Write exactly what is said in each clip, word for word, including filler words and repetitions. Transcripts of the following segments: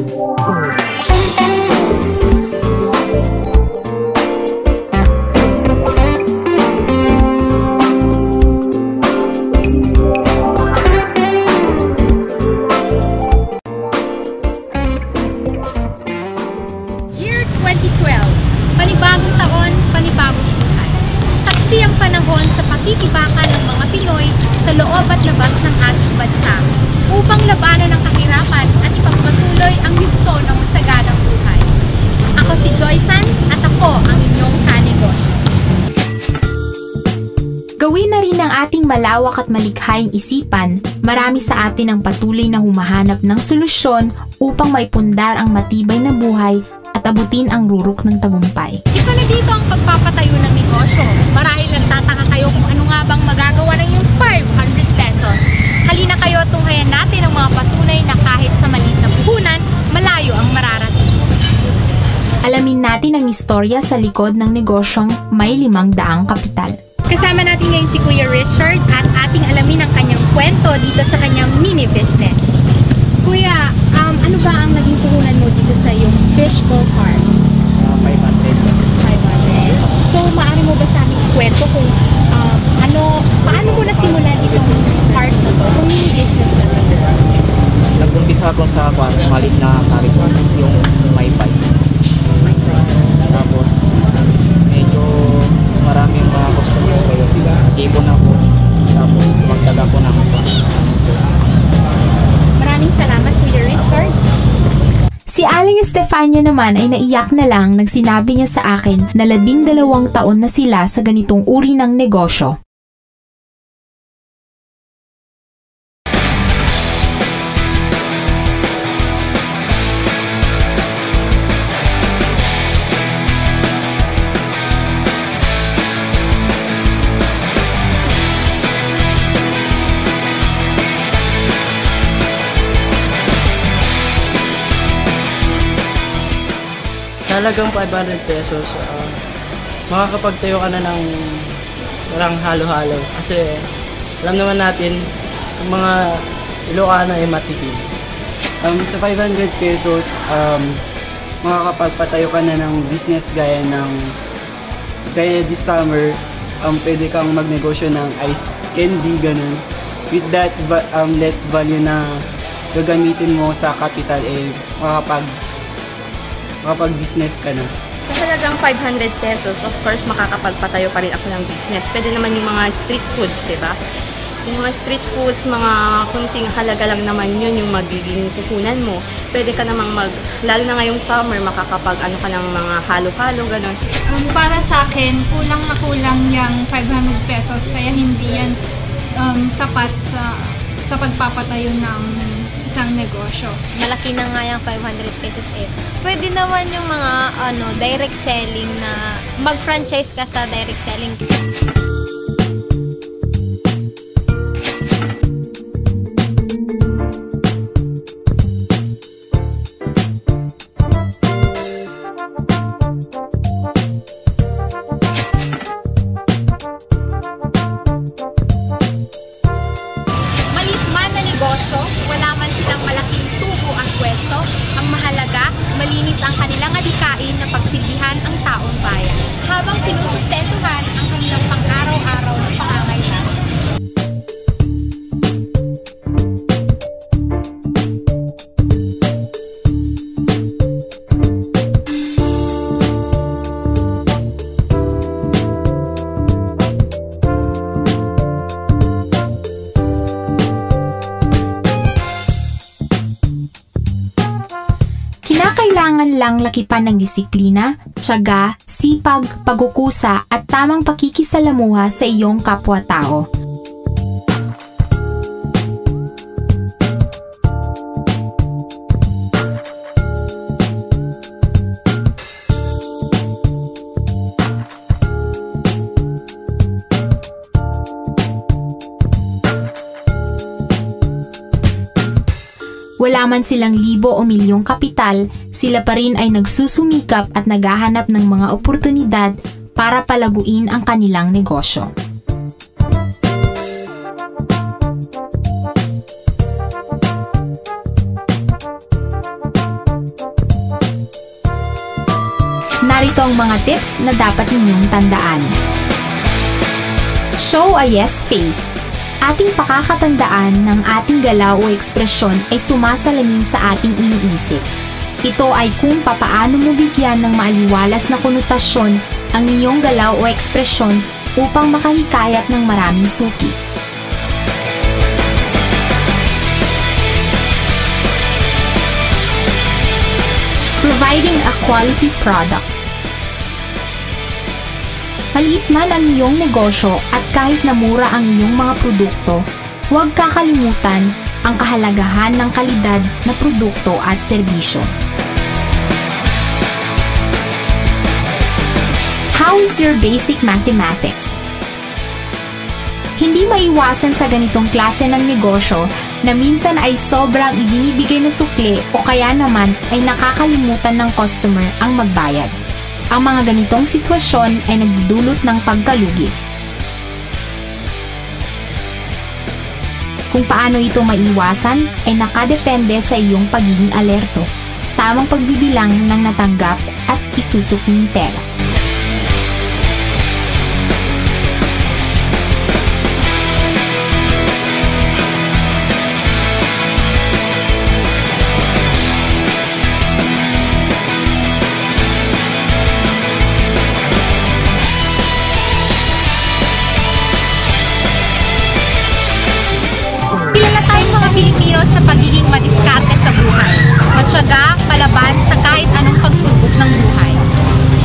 Year twenty twelve. Panibagong taon, panibagong buhay. Saksi ang panahon sa pakikibaka ng mga Pinoy sa loob at labas ng ating bansa upang labanan ang kahirapan at ipagpatuloy ang yugto ng masaganang buhay. Ako si Joysan at ako ang inyong kanegosyo. Gawin na rin ang ating malawak at malikhayang isipan, marami sa atin ang patuloy na humahanap ng solusyon upang maipundar ang matibay na buhay at abutin ang rurok ng tagumpay. Isa na dito ang pagpapatayo ng negosyo. Marahil nagtataka kayo kung ano nga bang magagawa ng iyong five hundred pesos. Halina kayo at tunghayan natin ang mga patunay na kahit sa maliit na puhunan, malayo ang mararating. Alamin natin ang istorya sa likod ng negosyong may limang daang kapital. Kasama natin ngayon si Kuya Richard at ating alamin ang kanyang kwento dito sa kanyang mini business. Kuya, um, ano ba ang naging puhunan mo dito sa iyong fishbowl farm? Ah, five hundred. Five hundred. So, maaari mo ba sa amin ikwento kung, um, ano, paano mo nasimulan itong part na to, itong mini business na to? Nag-umpisa ako sa, kwan, sa maliit na karit, yung may bike. Tapos, medyo maraming mga customer kayo. Nag-ipon ako. Tapos, tumagdag ako ng, kwan, dos. Maraming salamat, Kuya Richard. Si Aling Estefania naman ay naiyak na lang nang sinabi niya sa akin na labing dalawang taon na sila sa ganitong uri ng negosyo. Sa halagang five hundred pesos, ah, makakapagtayo ka na ng parang halo-halo. Kasi alam naman natin, ang mga Ilocano ay matipid. Um, sa five hundred pesos, um, makakapagpatayo ka na ng business gaya ng, gaya this summer, um, pwede kang magnegosyo ng ice candy, ganun. With that, va-, um, less value na gagamitin mo sa kapital, eh, makakapag-, makakapag-business ka na. Sa halagang five hundred pesos, of course, makakapagpatayo pa rin ako ng business. Pwede naman yung mga street foods, di ba? Yung mga street foods, mga kunting halaga lang naman yun yung magiging puhunan mo. Pwede ka namang mag-, lalo na ngayong summer, makakapag-ano ka ng mga halo-halo, ganun. Um, para sa akin, kulang na kulang yung five hundred pesos, kaya hindi yan, um, sapat sa, sa pagpapatayo ng isang negosyo. Malaki na nga yung five hundred pesos eh. Pwede naman yung mga, ano, direct selling na mag-franchise ka sa direct selling. Maliit man na negosyo, wala man silang malaking tubo at pwesto, ang mahalaga, malinis ang kanilang adikain na pagsilbihan ang taong bayan. Habang sinusustentuhan ang kanilang pang-araw-araw na pangangailangan. Kinakailangan lang lakipan ng disiplina, tiyaga, sipag, pagkukusa, at tamang pakikisalamuha sa iyong kapwa-tao. Wala man silang libo o milyong kapital, sila pa rin ay nagsusumikap at naghahanap ng mga oportunidad para palaguin ang kanilang negosyo. Ang mga tips na dapat ninyong tandaan. Show a yes face. Ating pakakatandaan na ang ating galaw o ekspresyon ay sumasalamin sa ating iniisip. Ito ay kung papaano mo bigyan ng maaliwalas na konotasyon ang iyong galaw o ekspresyon upang makahikayat ng maraming suki. Providing a quality product. Maliit man ang iyong negosyo at kahit na mura ang iyong mga produkto, huwag kakalimutan ang kahalagahan ng kalidad na produkto at serbisyo. How is your basic mathematics? Hindi maiwasan sa ganitong klase ng negosyo na minsan ay sobrang ibinibigay na sukli o kaya naman ay nakakalimutan ng customer ang magbayad. Ang mga ganitong sitwasyon ay nagdudulot ng pagkalugi. Kung paano ito maiwasan ay nakadepende sa iyong pagiging alerto, tamang pagbibilang ng natanggap at isusukling pera. Kilala tayong mga Pilipino sa pagiging madiskarte sa buhay, matyaga, palaban sa kahit anong pagsubok ng buhay.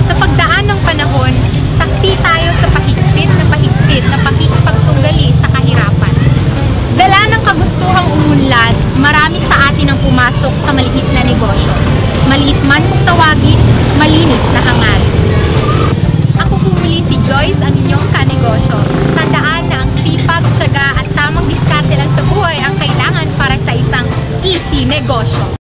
Sa pagdaan ng panahon, saksi tayo sa pahigpit na pahigpit na pakikipagtunggali sa kahirapan. Dala ng kagustuhang umunlad, marami sa atin ang pumasok sa maliit na negosyo. Maliit man kung tawagin, malinis na hangarin. Ako po muli si Joyce, ang inyong kanegosyo. Tandaan na ang sipag, tiyaga at tamang diskarte lang sa buhay ang kailangan para sa isang easy negosyo.